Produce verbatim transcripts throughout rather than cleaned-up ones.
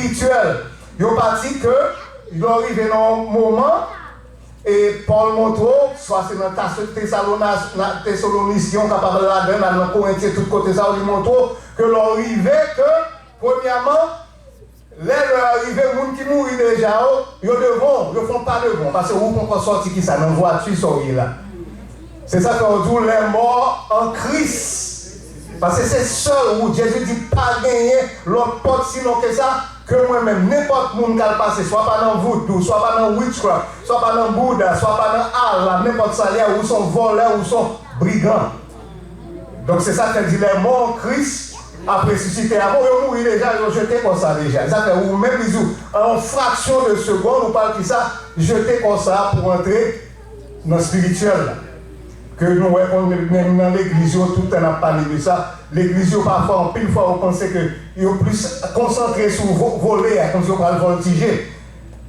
espirityèl. Yon pati ke lè w rive nan yon moman, e Pòl montre w, swa se nan Tas- Tesalona- na- Tesalonisyen, w kapab ladan l, al nan Korentyen, tout kote sa yo, li montre w ke lè w rive, ke, premyèman, lè lè a rive, moun ki mouri deja yo, yo devan w, yo fè yon pa devan w, paske ou poko sòti kisa nan vwati sa w ye la. Se sa fè yo di w, les morts en Christ. Paske se sèl wout. Jezi di pa genyen lòt pòt sinon ke sa, ke mwen menm. Nenpòt moun k al pase, swa pa nan voudou, swa pa nan witchcraft, swa pa nan Bouda, swa pa nan Allah, nenpòt sa l ye, ou se yon vòlè, ou se yon brigan. Donk se sa k fè di les morts en Christ ap resisite avan w, yo mouri deja, yo jete kò sa deja. Sa fè ou menm li di w, an yon fraksyon de segonn, ou pral kisa, jete kò sa pou antre nan espirityèl la. Ke nou wè konn menm nan legliz yo, tout tan n ap pale de sa. Legliz yo pafwa, anpil fwa, ou panse ke yo plis konsantre sou vo- vole a, kòmsi yo pral vòltije.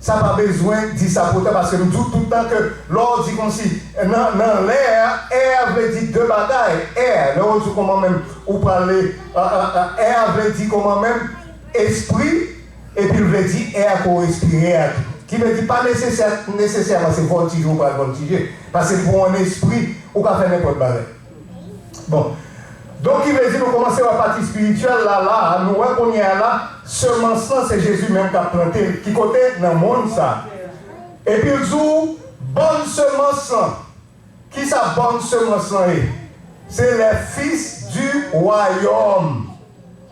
Sa pa bezwen di sa pou otan, paske m di w tout tan ke lè w di kòmsi nan, nan lè a, air vle di de bagay. Air, lè w di w kòman menm ou pale, a, a, a, air vle di kòman menm espri, epi l vle di air ke w respire a tou. Ki vle di pa nesesè, nesesèman se vòltije ou pral vòltije. Paske pou yon espri, ou ka fè nenpòt bagay. Bon. Donk, ki vle di nou kòmanse wè pati espirityèl la, la, nou wè kounye a la, semans lan, se Jezi menm k ap plante l. Ki kote? Nan monn sa. Epi l di w, bòn semans lan. Kisa bòn semans lan ye? Se les fils du royaume.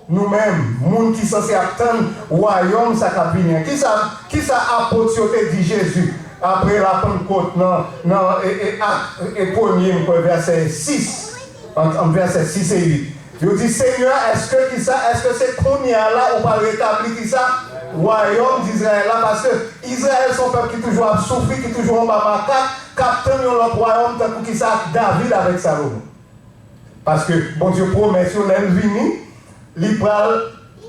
Nou menm, moun ki sanse ap tann wayòm sa k ap vini an. Kisa, kisa apot yo te di Jezi apre Lapannkot nan, nan e, e, Ak e premye, m kwè, vèsè sis, ant, ant vèsè sis e uit? Yo di, Senyè, èske kisa, èske se kounye a la ou pral retabli kisa? Wayòm Dizrayèl la, paske Izrayèl se yon pèp ki toujou ap soufri, ki toujou anba makak, k ap tann yon lòt wayòm tankou kisa David avèk Salomon. Paske Bondye pwomèt yo, lè l vini, li pral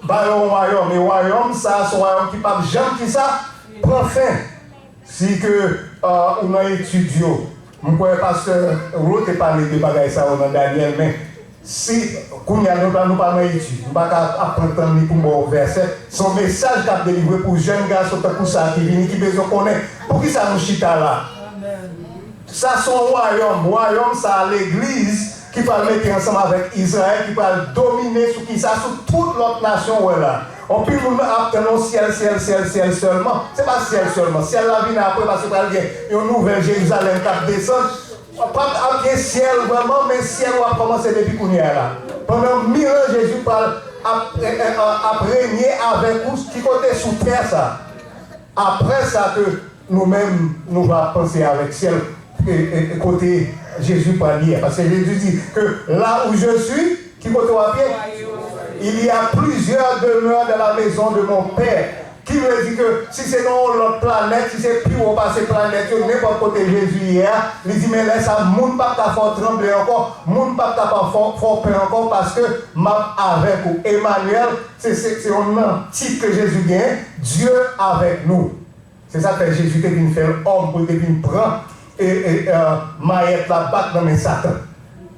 ba yo yon wayòm. E wayòm sa a, se yon wayòm ki p ap janm kisa? Pran fen. Si ke, euh, ou nan etid yo, m kwè pastè Ro te pale de bagay sa yo nan Danyèl, men si kounye a nou pa, nou pa nan etid, m pa ka ap pran tan ni pou m ba w vèsè. Se yon mesaj k ap delivre pou jèn gason tankou sa a ki vini, ki bezwen konnen poukisa nou chita la. Sa se yon wayòm. Wayòm sa a, legliz ki pral mete ansanm avèk Izrayèl, ki pral domine sou kisa? Sou tout lòt nasyon w wè la. Anpil moun ap tann yon syèl, syèl, syèl, syèl sèlman. Se pa syèl sèlman. Syèl la vini apre, paske pral gen yon nouvèl Jerizalèm k ap desann. Pa p ap gen syèl vrèman, men syèl ou ap kòmanse depi kounye a la. Pandan mil an, Jezi pral ap, eh, eh, ap renye avèk ou. Ki kote? Sou tè sa. Apre sa ke nou menm, nou va panse avèk syèl, e, e, e kote Jezi pral ye a. Paske Jezi di ke là où je suis, ki kote w ap ye? Il y a plusieurs demeures dans la maison de mon Père. Ki vle di ke si se nan yon lòt planèt, si se pi wo pase planèt yo, nenpòt kote Jezi ye a, li di, men lè sa a, moun p ap ka fè w tranble ankò, moun p ap ka fè w, fè w pè ankò, paske m ap avèk ou. Emanyèl, se, se, se youn nan tit ke Jezi genyen, Dieu avec nous. Se sa k fè Jezi te vin fè l òm pou l te vin pran, e, e, e, mayèt la bak nan men Satan.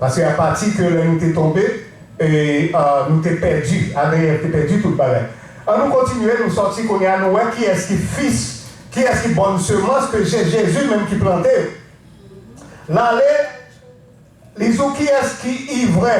Paske apati ke lè nou te tonbe, e, e, nou te pèdi, Adan e Èv te pèdi tout bagay. An nou kontinye, nou sòti kounye a, nou wè kiyès ki fis, kiyès ki bòn semans ke Je- Jezi menm ki plante. L ale, Li di w kiyès ki ivrè.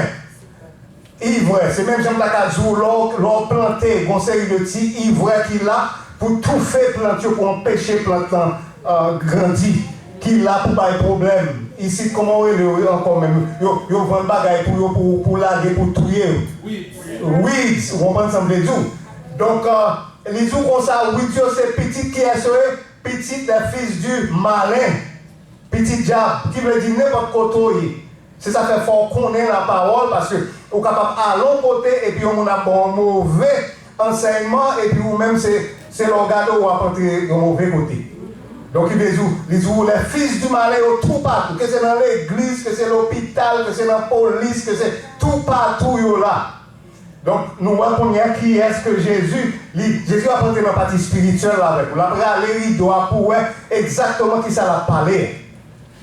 Ivrè, se menm jan m ta ka di w, lè w, lè w plante, gon seri de ti ivrè ki la pou toufe plant yo, pou anpeche plant lan, euh, grandi, ki la pou bay pwoblèm. Isit, kòman w rele yo ankò menm? Yo, yo vann bagay pou yo, pou, pou lage, pou touye yo. Weeds, ou konprann sa m vle di w? Donk, euh, li di w konsa, weeds yo se pitit kiyès yo ye? Pitit les fils du malin. Pitit dyab, ki vle di nenpòt kote w ye. Se sa fè fò w konnen lapawòl, paske ou kapab al yon kote epi yon moun ap ba w yon move ansèyman, epi ou menm se, se lè w gade w ap antre yon move kote. Donk, ki vle di w, li di w, les fils du malin yo toupatou, ke se nan legliz, ke se lopital, ke se nan polis, ke se toupatou yo la. Donk, nou wè kounye a kiyès ke Jezi, li, Jezi ap antre nan pati espirityèl la avèk ou. L ap rale rido a pou w wè egzakteman kisa l ap pale.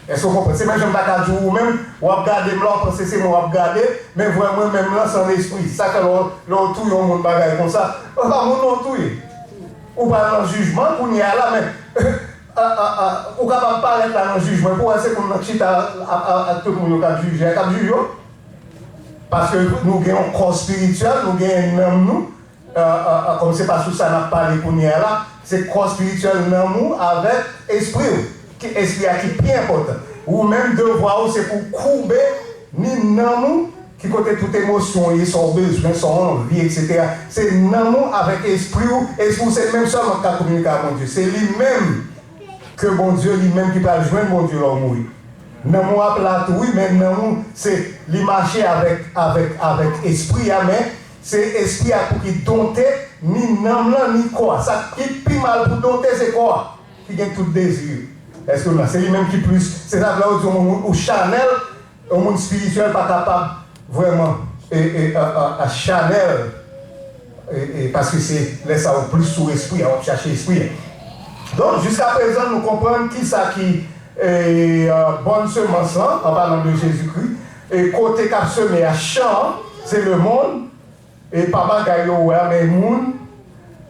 Èske w konprann? Se menm jan m ta ka di w, ou menm, w ap gade m la, w panse se mwen w ap gade, men vwè mwen menm lan se yon espri. Sa fè lè w, lè w touye yon moun bagay konsa, e pa moun nan w touye. Ou pral nan jijman kounye a la, men ou kapab parèt la nan jijman, pou wè se moun nan k chita ak tout moun yo k ap jije a k ap jije w. Paske nou gen yon kò espirityèl, nou gen nanm nou. Kòm se pa sou sa n ap pale kounye a la, se kò espirityèl nanm ou avèk espri w. Ki espri a ki pi enpòtan. Ou menm, devwa ou se pou koube ni nanm ou, ki kote tout emosyon w ye, sa w bezwen, sa w anvi, etsetera. Se nanm ou avèk espri w. Espri w se li menm sèlman ki ka kominike ak Bondye. Se li menm ke Bondye, li menm ki pral jwenn Bondye lè w mouri. Nanm ou ap la tou, wi, men nanm ou se li mache avèk, avèk, avèk espri a, men se espri a pou ki donte ni nanm lan ni kò a. Sa ki pi mal pou donte se kò a, ki gen tout dezi yo. Èske w la? Se li menm ki plis. Se sa k fè yo di yon moun ou chanèl, yon moun espirityèl pa kapab vrèman e, e, a, a, a chanèl, e, e, paske se lè sa ou plis sou espri a, w ap chache espri a. Donk, jiska prezan, nou konprann ki sa ki e, a, bòn semans lan, an palan de Jezikri, e kote k ap seme a, chan an, se lemonn, e pa bagay yo wè a, men moun,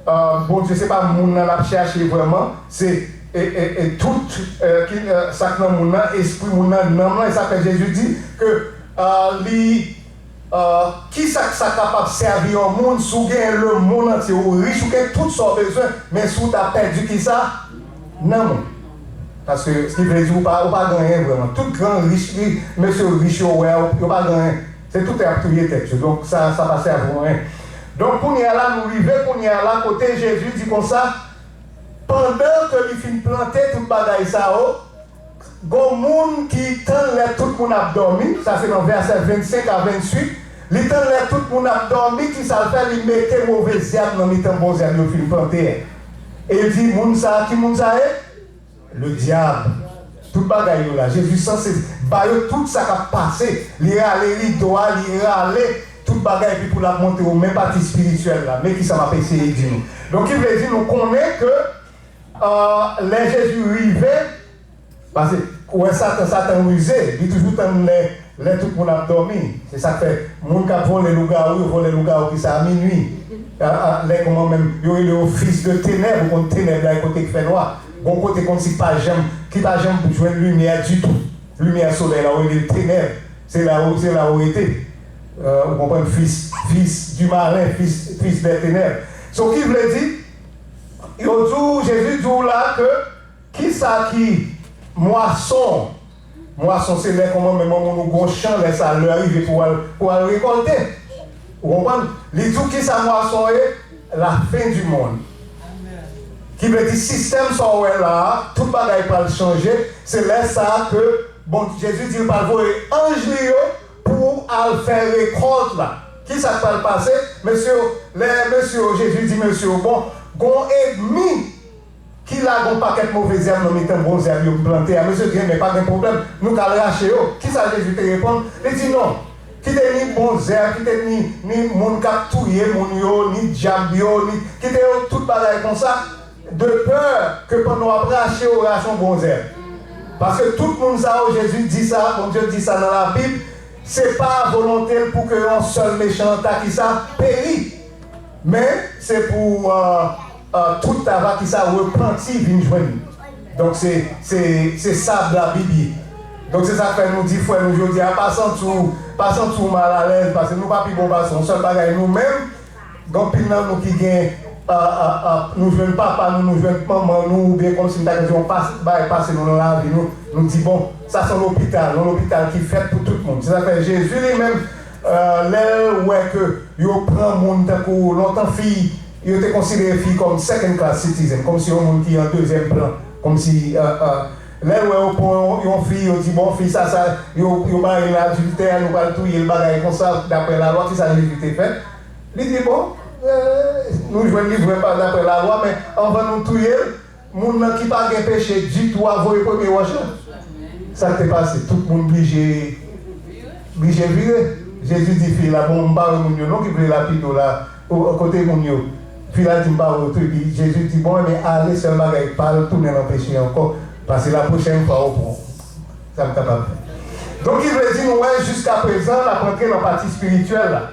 a, Bondye se pa moun nan l ap chache vrèman, se e, e, e tout e, ki, e, sa k nan moun nan, espri moun nan, nanm lan, e sa fè Jezi di ke a, li, a, ki sa k sa kapab sèvi yon moun si w gen lemonn antye, ou rich, ou gen tout sa w bezwen, men si w ta pèdi ki sa? Nanm ou. Paske, sa ki vle di ou pa, ou pa gen anyen vrèman. Tout gran rich, mesye rich yo wè a, yo pa gen anyen. Se tout y ap touye tèt yo. Donk, sa, sa pa sèvi anyen. Donk, kounye a la, nou rive kounye a la, kote Jezi di konsa, pandan ke li fin plante tout bagay sa yo, gon moun ki tann lè tout moun ap dòmi, sa se nan vèsè vennsenk a vennwit, li tann lè tout moun ap dòmi, ki sa l fè? Li mete move zèb nan mitan bon zèb yo fin plante a. E l di, moun sa a, ki moun sa ye? Ledyab. Tout bagay yo la. Jezi sanse ba yo tout sa k ap pase. Li rale rido a, li rale tout bagay, epi pou l ap montre w men pati espirityèl la. Men ki sa m ap eseye di nou. Donk, ki vle di nou konnen ke, a, lè Jezi rive, paske ou wè Satan, Satan rize, li toujou tann lè, lè tout moun ap dòmi. Se sa k fè moun k ap vole lougawou, yo vole lougawou ki sa a minui. A, a, lè kòman menm, yo rele yo fils de ténèbres, ou konn tenèb la, e kote k fè nwa. Gon kote kòmsi pa janm, ki pa janm jwenn limyè ditou. Limyè solèy la, yo rele l tenèb. Se la ou, se la ou rete. E, ou konprann, fils, fils du malin, fils, fils des ténèbres. So, ki vle di, yo di w, Jezi di w la ke ki sa ki mwason? Mwason se lè kòman menm yon moun ou gon chan, lè sa lè a rive pou al, pou al rekòlte. Ou konprann? Li di w ki sa mwason ye? La fin du monde. Ki vle di sistèm sa w wè la a, tout bagay pral chanje. Se lè sa a ke, bon, Jezi di l pral voye anj li yo pou al fè rekòlt la. Ki sa k pral pase? Mesye yo, lè mesye yo, Jezi di mesye yo, bon, gon ènmi ki lage yon pakèt move zèb nan mitan bon zèb yo m plante a. Mesye di, enben, pa gen pwoblèm, nou ka al rache yo. Ki sa Jezi te reponn? Li di, non, kite ni bon zèb, kite ni, ni moun k ap touye moun yo, ni dyab yo, ni, kite yo tout bagay konsa, de pè ke pandan w ap rache yo, rache yon bon zèb. Paske tout moun sa yo, Jezi di sa, Bondye di sa nan Labib, se pa volonte l pou ke yon sèl mechan ta ki sa peri. Men, se pou, e, e, tout ta va ki sa repanti vin jwenn li. Donk, se, se, se sa Labib ye. Donk, se sa k fè nou di frè nou jodi a, pa santi w, pa santi w malalèz, paske nou pa pi bon pase w. Sèl bagay, nou menm, gen anpil nan nou ki gen, e, e, e, nou jwenn papa nou, nou jwenn manman nou, oubyen kòmsi m ta ka di yon pas, bagay pase nou nan lavi nou, nou di, bon, sa se yon lopital, yon lopital ki fèt pou tout moun. Se sa k fè Jezi li menm, e, lè l wè ke yo pran moun tankou lontan fi, yo te konsidere fi kòm second class citizen, kòmsi yon moun ki an dezyèm plan, kòmsi, e, e, lè l wè yo pran yon, yon fi, yo di, bon, fi sa, sa, yo, yo mare l adiltè, nou pral touye l, bagay konsa, daprè lalwa, ki sa Jezi te fè? Li di, bon, e, nou jwenn li vre pa daprè lalwa, men anvan nou touye l, moun nan ki pa gen peche ditou a voye premye wòch la. Sa k te pase? Tout moun blije, blije vire. Jezi di fi la, bon, m pa wè moun yo non ki vle lapide w la. O, kote moun yo? Fi la di, m pa wè yo tou. Epi Jezi di, bon, enben, ale, sèl bagay, pa al tounen nan peche ankò, paske la pwochèn fwa ou pran. Sa m kapab fè. Donk, ki vle di, nou wè, jiska prezan, n ap antre nan pati espirityèl la.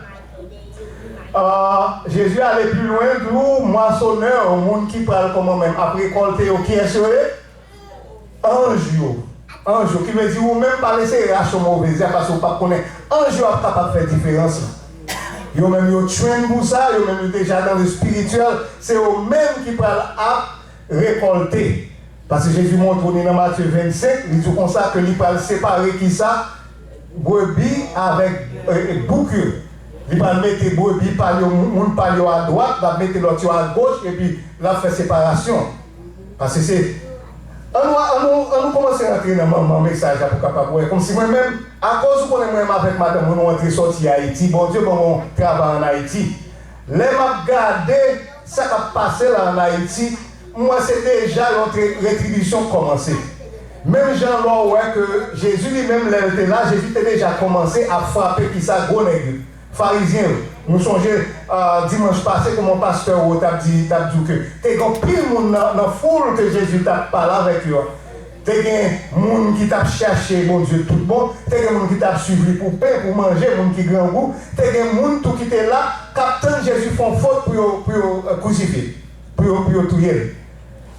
Ah, Jezi ale pi lwen, di w, mwasonè, moun ki pral kòman menm ap rekòlte yo, kiyès yo ye? Anj yo. Anj yo, ki vle di ou menm pa lese rach yon move zèb, paske ou p ap konnen. Anj yo ap kapab fè diferans lan. Yo menm yo train pou sa, yo menm yo deja nan espirityèl, se yo menm ki pral ap rekòlte. Paske Jezi montre w ni nan Matye vennsenk, li di w konsa ke li pral separe kisa? Brebi avèk, e, e, bouk yo. Li pral mete brebi pa l yo, moun, moun pa l yo adwat, l ap mete lòt yo agoch, epi l ap fè separasyon. Paske se, an nou, an nou, an nou kòmanse rantre nan manman mesaj la pou kapab wè. Kòmsi mwen menm, akoz ou konnen mwen menm avèk madanm mwen, nou antre sòti Ayiti, Bondye ban mwen yon travay ann Ayiti. Lè m ap gade sa k ap pase la ann Ayiti, m wè se deja yon tre-, retribisyon k kòmanse. Menm jan lè w wè ke Jezi li menm, lè l te la, Jezi te deja kòmanse ap frape kisa? Gwo nèg yo, Farizyen yo. Nou sonje, ah, dimanch pase, kòman pastè Ro t ap di, t ap di w ke te gen anpil moun nan, nan foul ke Jezi t ap pale avèk yo a. Te gen moun ki t ap chache Bondye tout bon, te gen moun ki t ap swiv li pou pen, pou manje, moun ki grangou, te gen moun tou ki te la, k ap tann Jezi fè yon fot pou yo, pou yo, eh, krisifye l, pou yo, pou yo touye l.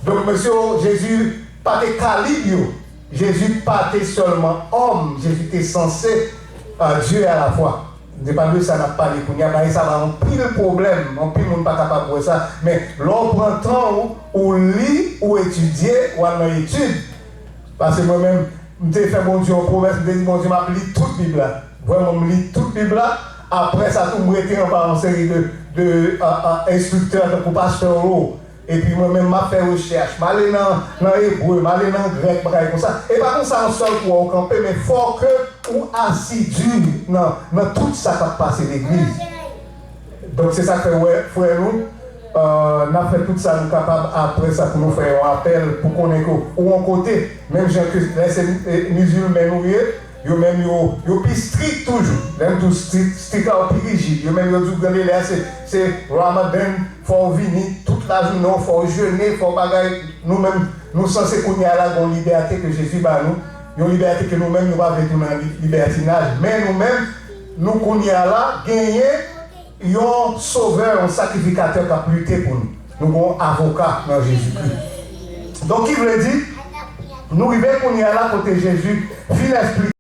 Donk, mesye, Jezi pa te kalib yo. Jezi pa te sèlman òm, Jezi te sanse, eh, Dye alafwa. Se pa de sa n ap pale kounye a. Bagay sa ba anpil pwoblèm, anpil moun pa kapab wè sa. Men lè w pran tan ou, ou li, ou etidye, ou al nan etid. Paske mwen menm, m te fè Bondye yon pwomès, m te di, "Bondye, m ap li tout Bib la." Vrèman, m li tout Bib la. Apre sa tou, m rete anba yon seri de, de, a, a, enstriktè, tankou pastè Ro. Epi mwen menm, m ap fè rechèch. M ale nan, nan ebre, m ale nan grèk, bagay konsa. E pa konsa, yon sèl kou, w kanpe, men fò ke ou asidi nan, nan tout sa k ap pase legliz. Donk, se sa k fè, w wè, frè nou, euh, n ap fè tout sa nou kapab apre sa pou nou fè yon apèl, pou konnen ke ou yon kote, menm jan ke lè se, eh, mizilmen nou ye, yo menm yo, yo pi strik toujou. Lè m di w strik, strik la yo pi rijid. Yo menm yo di w gade lè a se, se Ramadan, fò w vini tout lajounen, fò w jene, fò w bagay. Nou menm, nou sanse kounye a la gen yon libète ke Jezi ba nou, yon libète ke nou menm nou pa vle tounen an li-, libètinaj. Men nou menm, nou kounye a la genyen yon sovè, yon sakrifikatè k ap lite pou nou. Nou gen yon avoka nan Jezikri. Donk, ki vle di, nou rive kounye a la kote Jezi fin esplike